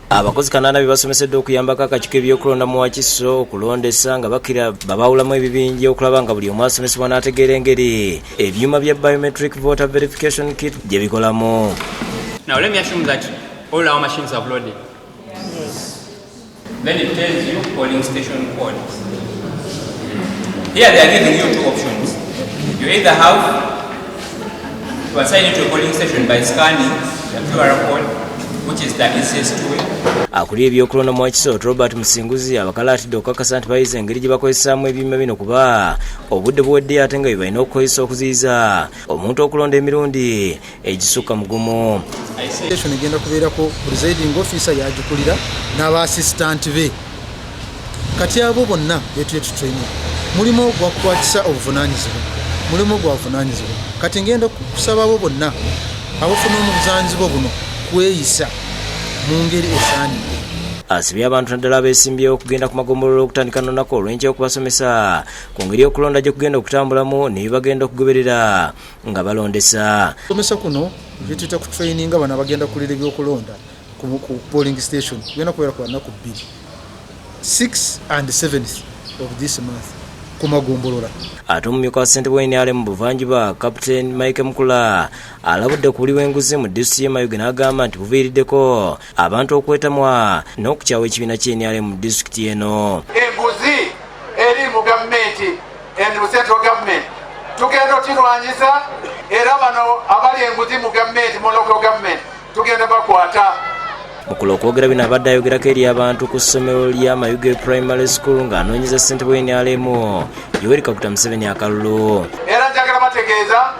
Abakozi 8 be basomeseddwa okuyambako akakiiko ebyokulonda mu Wakiso okulondesa nga bakira babawulamu ebibinja okulaba nga buli omu asomesebwa n'ategeera engeri ebyuma bya biometric voter verification kit gye bikolamu. Now let me assume that all our machines have loaded. Yes. Then it tells you polling station code. Here they are giving you two options. You either have to assign it to a polling station by scanning the QR code, which is the easiest way. Akulira ebyokulonda mu Wakiso, Robert Musinguzi, abakalaatidde okukakasa nti bayize engeri gye bakozesaamu ebyuma bino, kuba obudde buweddeyo ate nga bye balina okukozesa okuziyiza omuntu okulonda emirundi egisukka mu gumu. Station egenda kubeerako presiding officer yagikulira n'aba assistant be. Kati abo bonna betule tutraining, mulimu gwakukwatisa obuvunanyizibwa, mulimu gwavunanyizibwa. Kati ngenda kusaba abo bonna abafuna obuvunanyizibwa buno kweyisa mu ngeri esaanidde. Asibye abantu naddala abeesimbyewo okugenda ku magombolola okutandika n'olunaku olw'enkya okubasomesa ku ngeri y'okulonda gye kugenda okutambulamu ne bye bagenda okugoberera nga balondesa. Somesa kuno byetuyita ku training bano abagenda kulira ebyokulonda ku polling station kugenda kubeera ku lunaku 2, 6 and 7th of this month, ku magombolola. Ate omumyuka wa ssentebe wa NRM mu buvanjuba, Captain Mike Mukula, alabudde ku buli bw'enguzi mu disitulikiti y'e Mayuge n'agamba nti buviiriddeko abantu okwetamwa n'okukyawa ekibiina ky'e NRM mu disitulikiti eno. Enguzi eri mu gavumenti and mu central government tugenda okirwanyisa, era bano abali enguzi mu gavumenti, mu local government, tugenda bakwata. Mukula okwogera bino abadde ayogerako eri abantu ku ssomero lya Mayuge Primary School ng'anoonyeza ssentebe wa NRM Yoweri Kaguta Museveni akalulu. Era njagala bategeeza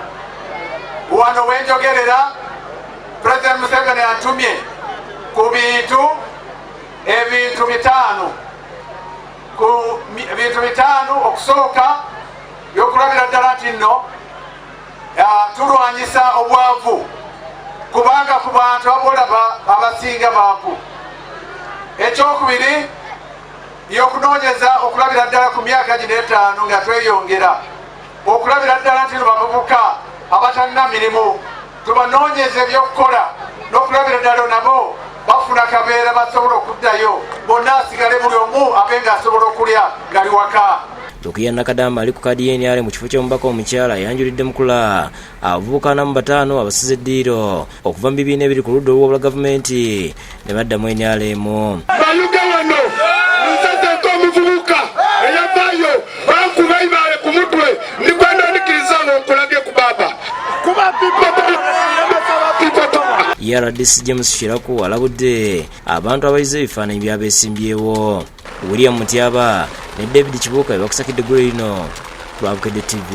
wano wenjogerera, President Museveni antumye ku bintu ebintu 5, ku bintu 5. Okusooka, byokulabira ddala nti nno tulwanyisa obwavu, kubanga ku bantu abolaba abasinga baavu. Ekyokubiri, yokunoonyeza okulabira ddala ku myaka gino 5 nga tweyongera okulabira ddala nti bavubuka abatalina mirimu tubanoonyeza ebyokukola n'okulabira ddala nabo bafuna kabeera basobola okuddayo bonna asigale buli omu abe ng'asobola okulya ngali waka. Lukiya Nakadama ali ku kaadi y'NRM mu kifo ky'omubaka omukyala ayanjulidde Mukula abavubuka 45 abasize eddiiro okuva mu bibiina ebiri ku ludda oluwabula gavumenti ne baddamu NRM. Mayuge wano nzezeko omuvubuka eyavaayo bankuba ibaale ku mutwe, ndikwenda ndikiriza ngo nkulage ku baba. RDC James Kiraku alabudde abantu abayize ebifaananyi by'abeesimbyewo. William Mutyaba ne David Kibuuka be bakusakidde eggulu lino ku Lwabukedde TV.